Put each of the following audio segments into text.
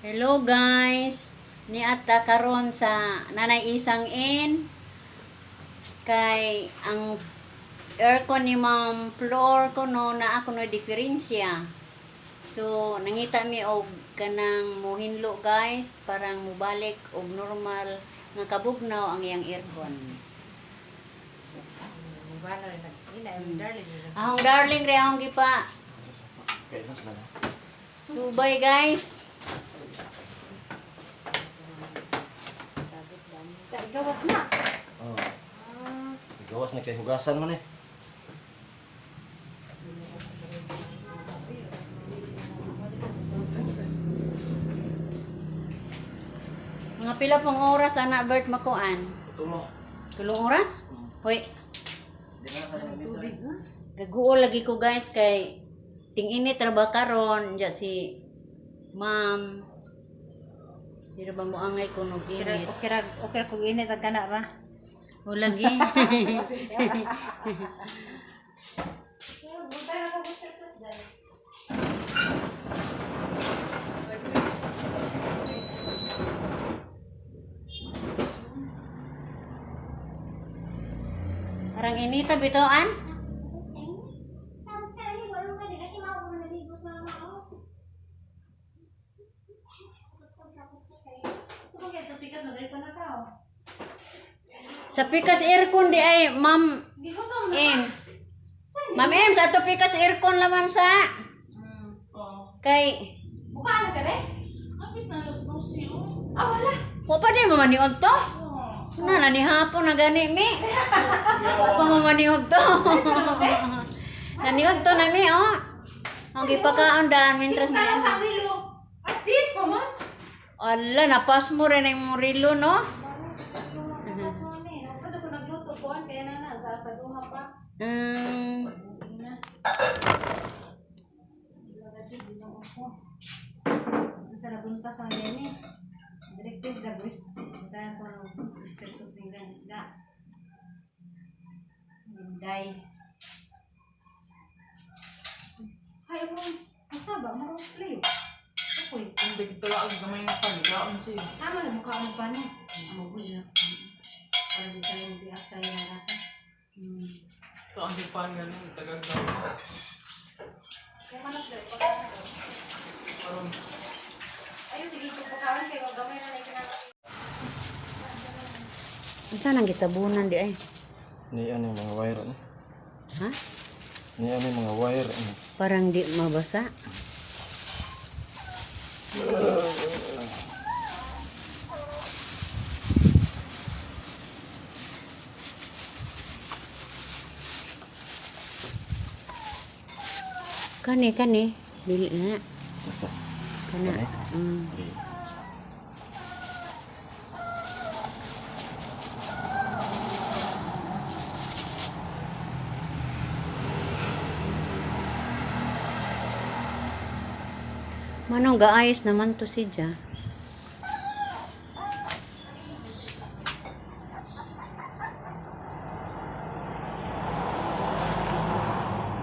Hello guys, niata karon sa Nanay Isang Inn kay ang aircon ni Ma'am Flor ko no na ako no diferensya. So nangita mi og kanang muhinlo guys, parang mubalik og normal nga kabugnaw ang iyang aircon. Ahong darling re ahong gipa. Subay guys. Sa gawas na. Oh. Gawas na kay hugasan man eh. Mga pila pong oras ana Bert makuan? Tulo. 3 oras? Hoy, Di na sa misa. gaguol lagi ko guys kay ting-init ra ba karon diya si Ma'am. Di ra ba mo angay kuno init? Okay ra, okay ra kung init ang kana ra. O lagi. Parang inita bitoan. Sa pikas aircon di ay Ma'am Ems. Ma'am Ems, ato pikas aircon laman sa. Kay Buka na ka re? Kapit na alas 12, oh. Ah, wala. wa pa di mamaniod to. Na na ni hapon na gani mi. Wa pa mamaniod to. Naniod to na mi oh. Ang gipakaon daan mientras Sino ka lang mi. sa rilo? Asis pa man. Ala, napas mo rin ang murilo no. Kasi ko nagluto ko kaya na na sa duha pa. Na. Sa nabunta sa nene. Direkte sa gwis. Dahil ko ng Mr. Sus ning sa isda. Day. Ay, ako, masaba, marong sila. Ako'y, Kung bigtala ang gamay nga paligaon siya. tama na mukha akong paano. Mabuhay na. Para di sa'yo, di asay na natin. Ito ang sipan ganun, tagaglaw. Kaya manok daw, pagkain daw. Karon. Ayun, sige, kung pagkain kayo, gamay na na ikinanap. Unsa nang gitabunan di ay? Ni ano yung mga wire ni. Ha? Ni ano yung mga wire ni. Parang di mabasa. Kani kani dili na Asa? kana. Kani? Mm. Eh. Manong gaayos naman to si Ja.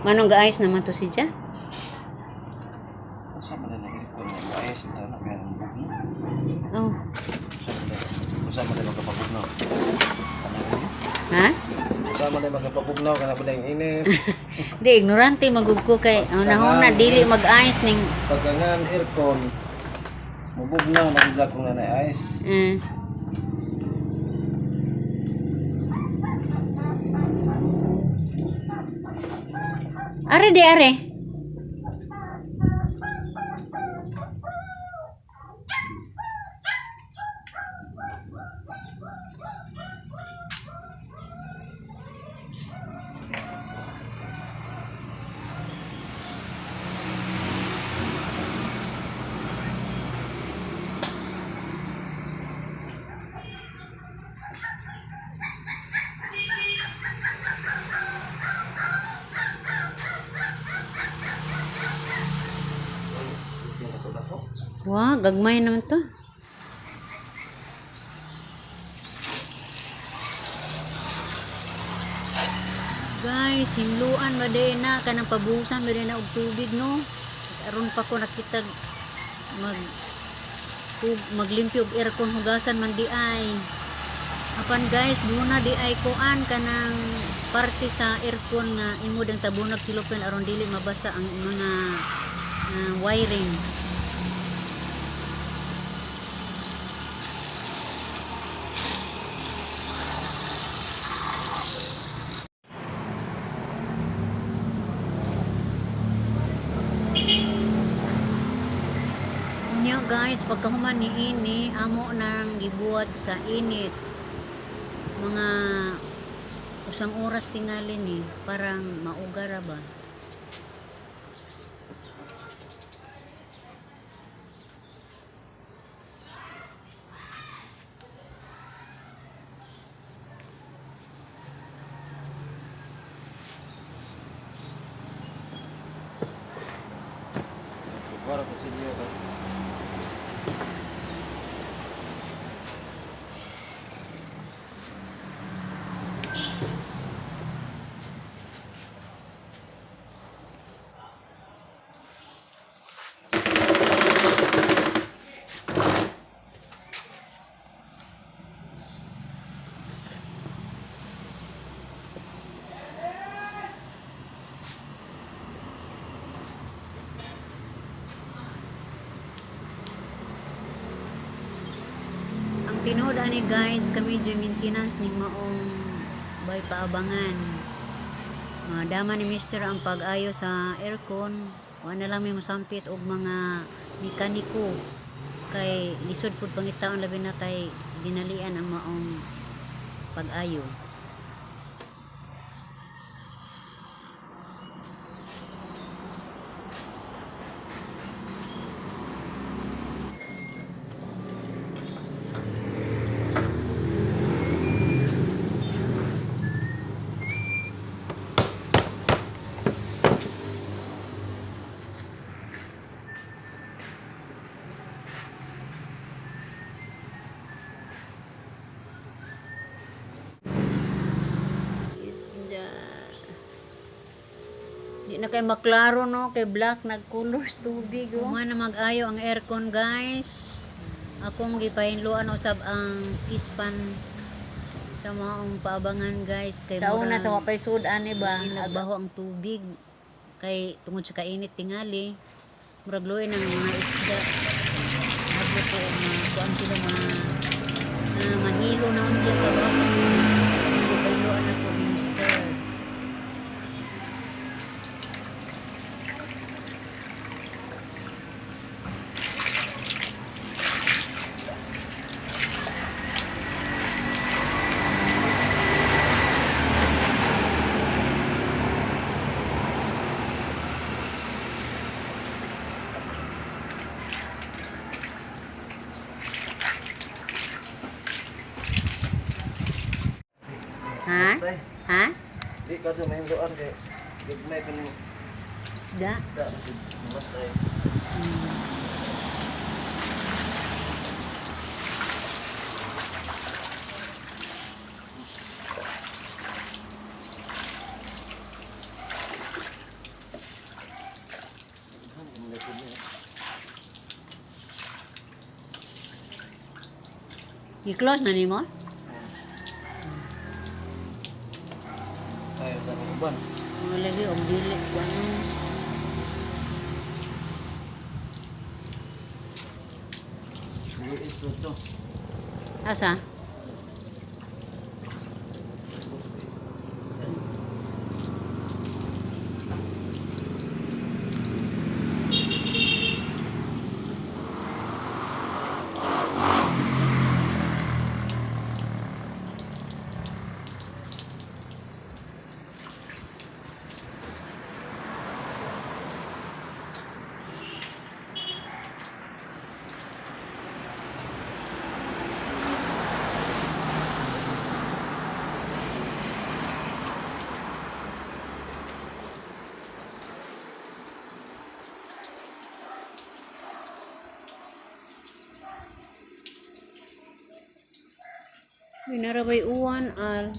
Manong gaayos naman to si Ja? Asa man na aircon na ayos ito na kaya ang bugno. Oh. Usa man na usa man na magpapabugnaw. Kana rin. Ha? Usa man na magpapabugnaw kana ba ang init. Di ignorante magugko kay una-una dili mag-ayos ning Pagkangan aircon mubugnaw na isa kung nanay ice. Are di are. Wa, gagmay naman to. Guys, hinluan ba din na kanang pabusan ba din na og tubig, no? Aron pa ko nakita mag maglimpyo og aircon, hugasan man di ay. Apan guys, duna di ay kuan kanang parte sa aircon nga imo dang tabunag silupin aron dili mabasa ang mga wirings. Unya guys, pagkahuman ni ini, amo nang gibuhat sa init. Mga usang oras tingali ni, parang maugara ba? Para ko silyo ka. Ang tinuod ani guys, kami joy maintenance ning maong bay paabangan. Madama ni Mister ang pag-ayo sa aircon. Wa na lang may mosampit og mga mekaniko kay lisod pud pangitaon, labi na kay dinalian ang maong pag-ayo. Isda. Di na kay maklaro, no, kay black nagcolors tubig, oh. Nga na mag-ayo ang aircon guys. Akong gipahinluan usab ang ispan sa maong paabangan guys kay Sa una murang sa wapay sud-an ni ba? nagbaho ang tubig kay tungod sa kainit tingali, murag luoy ng mga isda. Naglo ko kuan sila, ma mahilo na unja sa baba. Gipahinluan ako ni Mister. Ha? Tay, Ha? di ka sa mahinluan kay gagmay pa ning Isda? isda kasi mamatay. I-close na nimo? Tayo sa uban. Mga lagi og dili ko ano. Luis to. Asa? Uy, narabay uwan al.